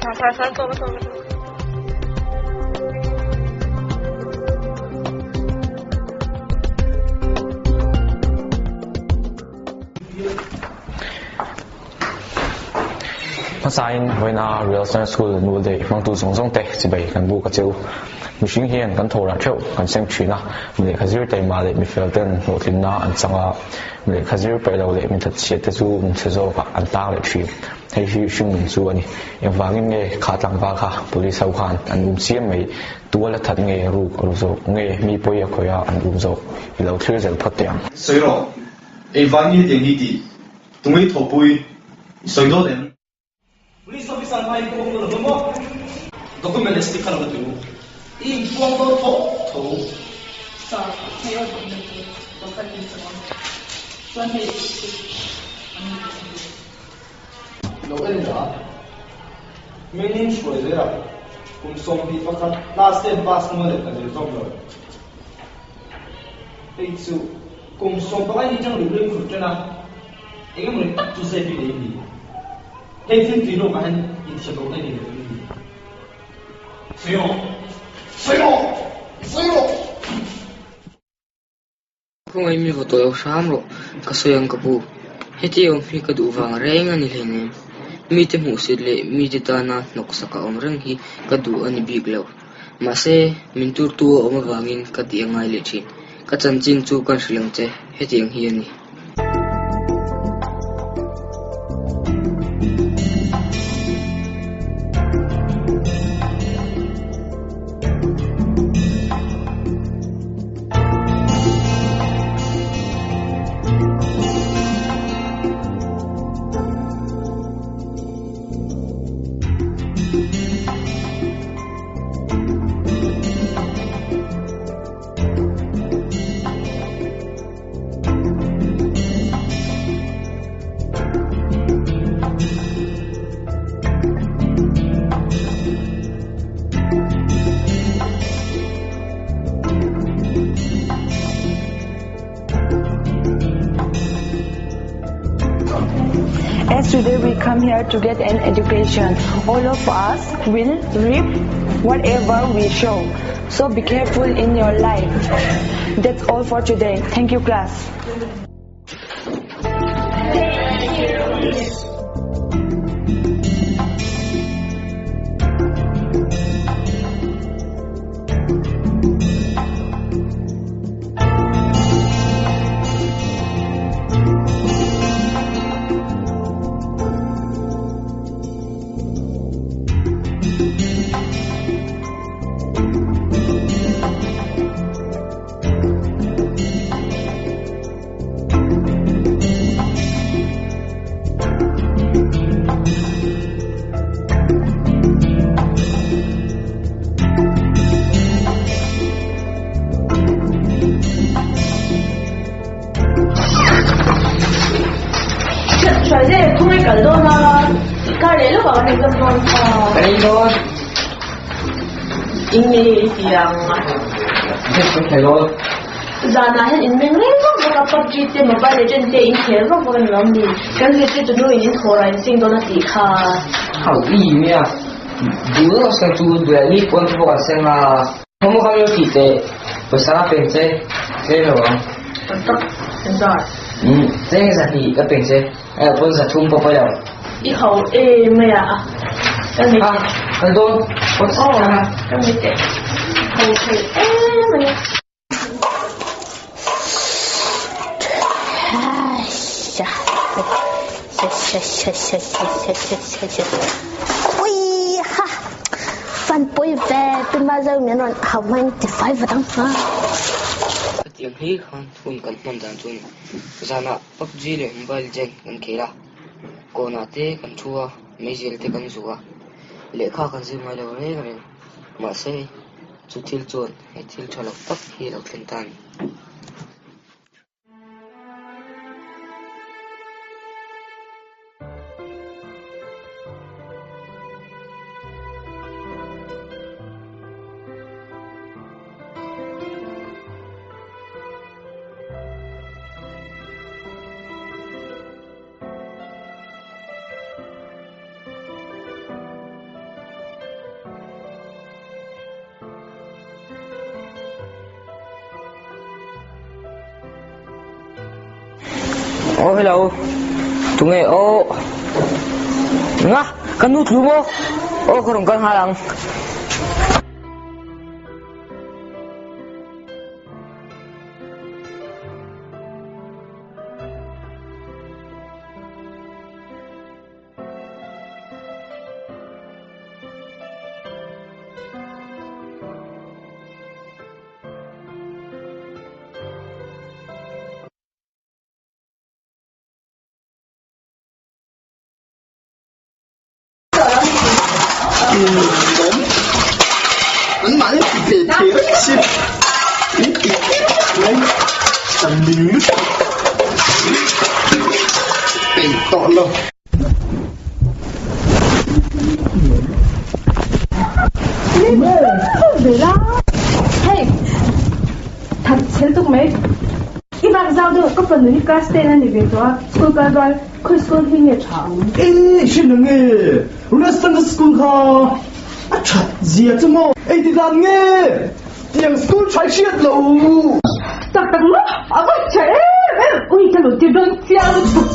Hmasain vawiina Real Standard School nu leh hmangtu zawng zawng te chibai kan buk a cheu. Mihring hian kan thawhrah theuh kan seng thin a, mi lehkha zir taima leh mifel ten hlawhtlinna an chang a, mi lehkha zir peih lo leh mi thatchhiat te chu nunchhe zawkah an tang leh thin. Hei hi hringnun chu a ni. Engvangin nge kha tlangval kha police ho khan an um chiam mai? Tual a that nge ruk a ru zawk nge mi pawi a khawih a an um zawk? I lo thlir zel phawt teh ang. Sawi rawh, engvang nge tiang hi tih? Tunge thawhpui i sawi dawt em? Police officer hmaiin ka awm lo lo maw? Document leh stick kha lo la tih u. I inpuang dawn tho tho. Sir, hei aw document chu lo kal in chawm ang. Chuan hei stick an ni tih ang. Lo en la, Hmingin hruai zel a, kum 21 class ten pass hnu a lehkha zir zawm lo. Hei chu kum 15 ni chang ruk ring khur ṭan a, eng emaw ni tak chu zep i nei a ni. Hei thil tih rawkah hian inthiam lohna i nei lo em ni? Sawi rawh! Sawi rawh! Sawi rawh! Khawngaih mi vaw tawh lo hram rawh, ka sawi ang ka pu. Heti awm hi ka duh vang reng a ni hleinem. Mite hmuhsit leh mite tana hnawksak a awm reng hi ka duh a ni bik lo. Mahse, min turtu a awm avangin ka tih a ngai leh thin. Ka chanchin chu kan hrilh ang che, hetiang hi a ni. As today we come here to get an education, all of us will reap whatever we sow. So be careful in your life. That's all for today. Thank you, class. Zanah hian in meng reng vak vak a, PUBG te Mobile Legend te in khel vak vak a ni lo mi? Kan zirtirtu nu in in thawh rah in sing dawn a tih kha. Hau i mia duh lo seng chu duh ni pawn chu bawk an seng a. Khawmu kha lo tih teh pawisa ka peng che tlem lo ang. Tak tak engzat? Umm cheng 200 ka peng che eh pawn 300 pawh pawi lo. I ho em mai a ka nei teh. Kal dawn pawn aw ka nei teh ho thei em mai a. Hetiang hi khan hun kan hman dan chu a ni. Zanah PUBG leh Mobile Legends kan khel a, kawnah te kan thu a, meizial te kan zuh a, lehkha kan zir ngai lo reng reng. Mahse, chu thil chuan he thil tha lo tak hi a lo thlen ta a ni. Oh hello. Tunge oh. Nga, ka nu tlu maw? Oh ka rawn kal nghal ang. An mahni ti ve thei reng si in ti mai kan ning lutuk peih tawh lo. Hei, that chhel tuk mai. I vang zau deuh ka fanu hi class 10 a ni ve tawh a, school kal rual khawi school hi nge tha ang? E, hre nang e, Western school kha a that zia chu maw? Ei ti dan nge? Tiang school tha i hriat lo. Tak tak maw? A va tha em em! Ui ka lo ti dawn chiang lutuk.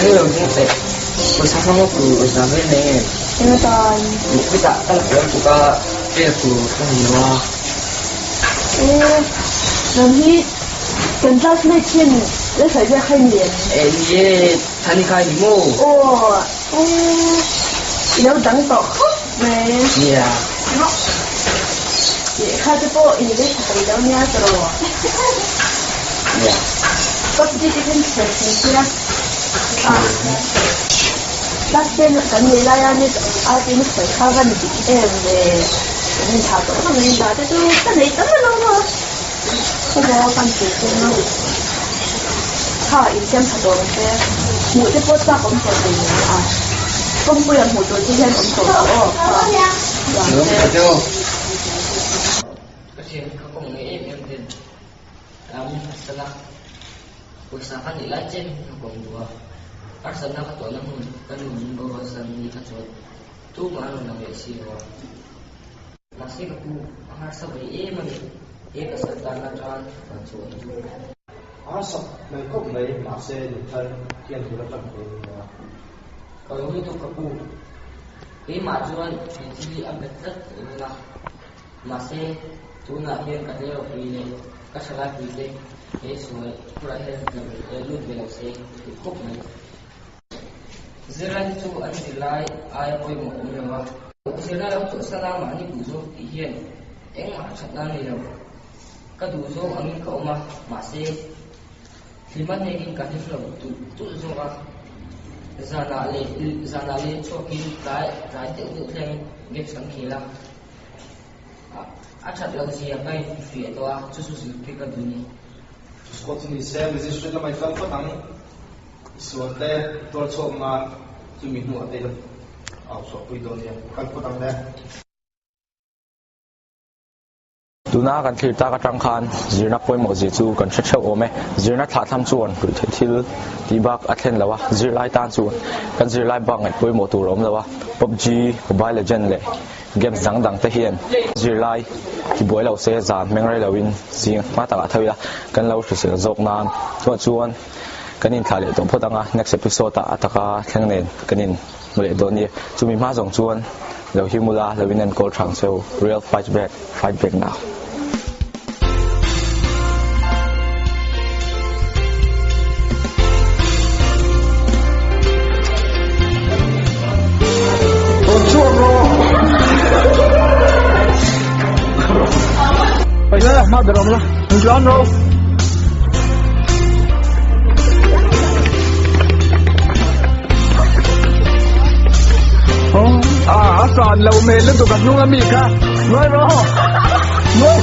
Hello, Jose. Pawisa hmang a tur pawisa vel nei em? Eng atan? Hetah ka la kal tuk a, pek tur ka nei lo a. E, nang hi kan classmate thin Lalhruai biak kha i ni em? E, ni e, Thani kha i ni maw? Aw, e, i lo dang tawh khawp mai. Nia. Lehkha te pawh i ni ve tha thei lo nia tawh. Nia. PUBG te khan chhiar thei sia. Class ten kan nei lai a ni a tin sawi kha va ni dik em ve. Kan inthah tawh khawp mai indah te chu ka nei tam alo maw. Khawmaw kan thei thung a. Kha insiam tha tawh ang che. Hmuh te pawh chak awm tawh thei nen a. Kawngpuia hmuh tur te hian awm tawh lo aw. Kha Chu. Ka thian ka kawng ngei em em ten min phatsan a, pawisa ka nih lai chen ka kawng duh a, harsatna ka tawhna hmun ka nu min borualsan ni kha chuan tumah an rawn lang leh si lo a. Mahse ka pu, a harsa ve em a ni, he pasal tan atang chuan chhuah chu. A harsa hmel khawp mai, mahse nunthar hian bul atang ve a nia. Ka lo lutuk ka pu, keimah chuan he thil hi a bet tlat ka ring a, mahse tunah hian ka tleiraw pui leh ka thalai pui te he sual phurah hian lut ve lo se tih khawp mai. Zirlai te chu an zirlai aia pawimawh awm lo a. Zirlai lo chawlhsan a mahni duh zawk tih hian engmah a thatna a nei lo. Ka duh zawk angin ka awm a, mahse hlima hnekin ka hlim lo tulh tulh zawk a. Zanah leh zanah leh chhuakin tlai tlai deuh deuh thleng games kan khel a. A that loh zia ka infiah tawh a, chu chu zirtir ka duh ni. Scott chu ni se, magistrate lamah i kal phawt ang. I sual te i tuar chhuak nan chumi hnuah te i la au chhuah pui dawn nia. Kal phawt ang le. Tuna kan thlir tak atang khan zirna pawimawh zia chu kan hre theuh awm e. Zirna thlahthlam chuan ruihtheih thil tih bak a thlen lo a, zirlai tan chuan kan zirlai bak ngaih pawimawh tur a awm lo a. PUBG, Mobile Legend leh games dang dang te hian zirlai tibuai lo se zan hmeng rei loin zing hma takah tho ila kan lo hrisel zawk nan chuah chuan kan inthlah leh tawh phawt ang a, next episode ah a taka thleng nen kan in hmu leh dawn nia. Chumi hma zawng chuan lo him ula, lo in enkawl thang cheu. Real fight back, fight back now. A san lo hmel lutuk a hnung ami kha ngawi rawh ngawi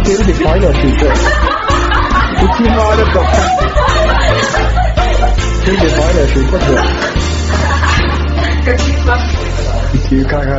Thil ti fai lo tih pawh i thi hma lutuk thil ti fai lo tih pawh i thi kha kha.